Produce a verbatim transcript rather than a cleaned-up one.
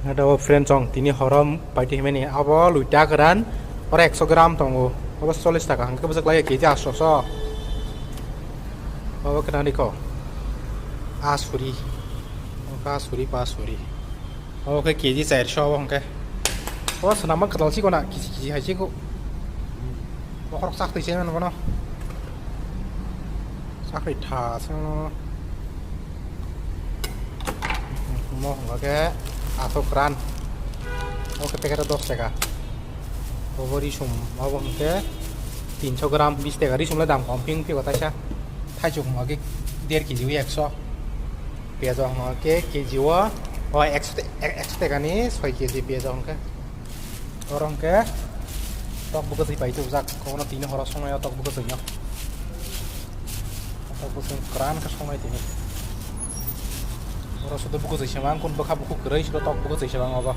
Ada o friend chong tini horom paiti himeni abo luita keran ora ekso gram tongo, abo chollish taka hingke bwswk lai kg asto so. Abo keran iko asuri, oka asuri pa asuri. Oke kg chairso abo hingke. O swnama kwtal si kona kg kg hai si ko. Bokhorok sak twi se mano bono. Sakri tha seno. Mo hwnba khe aswk ran. Oke packet o dos taka. Obo risum obo hwnkhe tinso gram bis taka risum le dam kom ping piko taisa. Thaichuk hwnba khe der kg o ekso. Piyaj o hwnba khe kg o o ekso te-, ekso taka ni soi kg piyaj o hwnkhe. Oro hwnkhe tok bo kwchwi pai tubujak, kono tini horo songnai o tok bo kwchwino. Tok bo chwng kwran khe songnai tini. Oro sudo bo kwchwi se mang, kun bwkha bukhuk kwrwi sudo tok bo kwchwi se mang obo.